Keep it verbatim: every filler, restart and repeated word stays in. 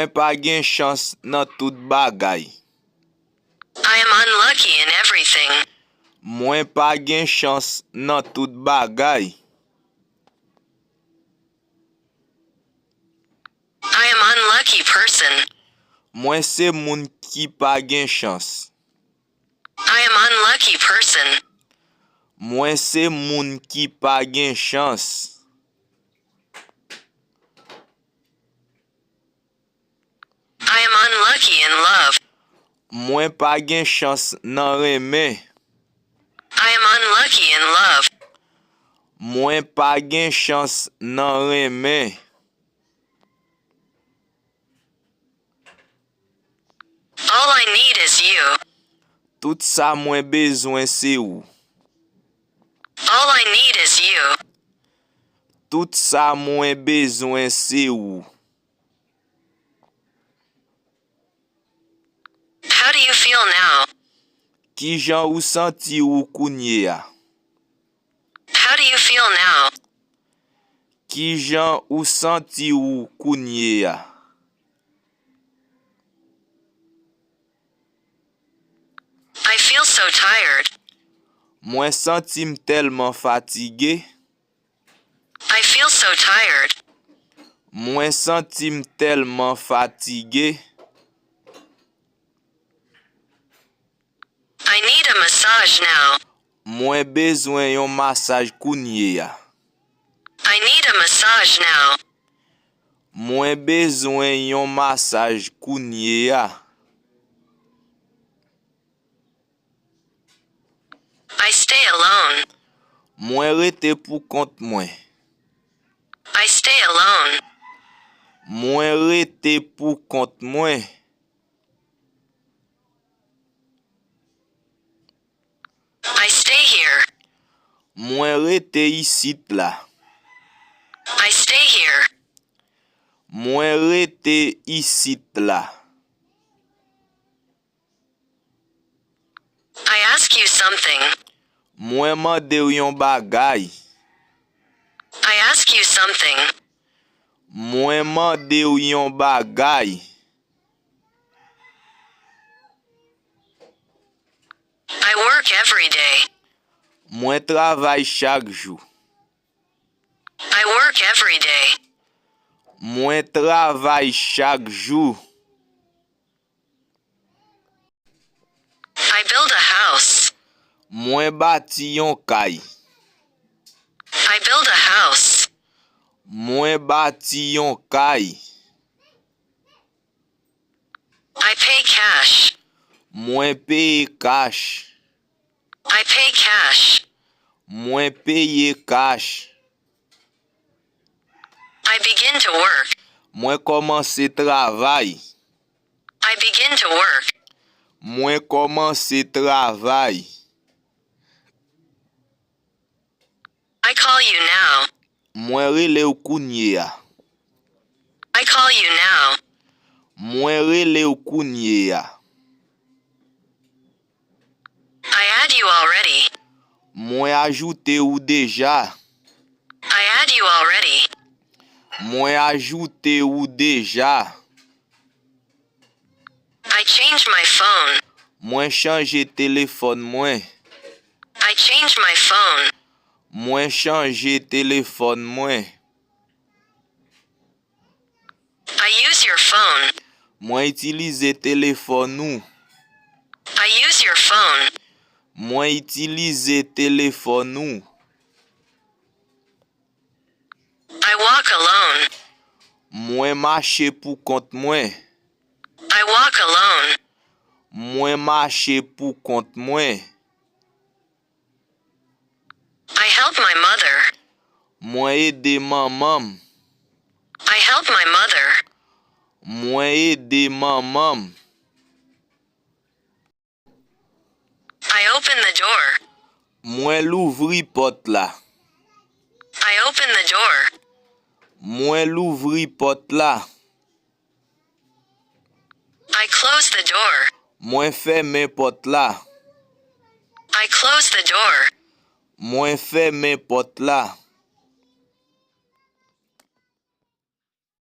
Mwen pa gen chans nan tout bagay. I am unlucky in everything. Mwen pa gen chans nan tout bagay. I am unlucky person. Mwen se moun ki pa gen chans. I am unlucky person. Mwen se moun ki pa gen chans. I am unlucky in love. Mwen pa gen chans nan renmen. I am unlucky in love. Mwen pa gen chans nan renmen. All I need is you. Tout sa mwen bezwen se ou. All I need is you. Tout sa mwen bezwen se ou. How do you feel now? Kijan ou santi ou kounye a? How do you feel now? Kijan ou santi ou kounye a? I feel so tired. Mwen santi m tèlman fatige. I feel so tired. Mwen santi m tèlman fatige. I need a massage now. Mwen bezwen yon masaj kounye a. I need a massage now. Mwen bezwen yon masaj kounye a. I stay alone. Mwen rete pou kont mwen. I stay alone. Mwen rete pou kont mwen. I stay here. Mwen rete isit la. I stay here. Mwen rete isit la. I ask you something. Mwen mande w yon bagay. I ask you something. Mwen mande w yon bagay. I work every day. Mwen travay chak jou. I work every day. Mwen travay chak jou. I build a house. Mwen bati yon kay. I build a house. Mwen bati yon kay. I pay cash. Mwen peye kach. I pay cash. Mwen peye kach. I begin to work. Mwen kòmanse travay. I begin to work. Mwen kòmanse travay. I call you now. Mwen rele w kounye a. I call you now. Mwen rele w kounye a. I add you already. Mwen ajoute ou deja. I add you already. Mwen ajoute ou deja. I change my phone. Mwen chanje telefòn mwen. I change my phone. Mwen chanje telefòn mwen. I use your phone. Mwen itilize telefòn ou. I use your phone. Mwen itilize telefòn ou. I walk alone. Mwen mache pou kont mwen. I walk alone. Mwen mache pou kont mwen. I help my mother. Mwen ede manman m. I help my mother. Mwen ede manman m. I open the door. Mwen louvri pòt la. I open the door. Mwen louvri pòt la. I close the door. Mwen fèmen pòt la. I close the door. Mwen fèmen pòt la.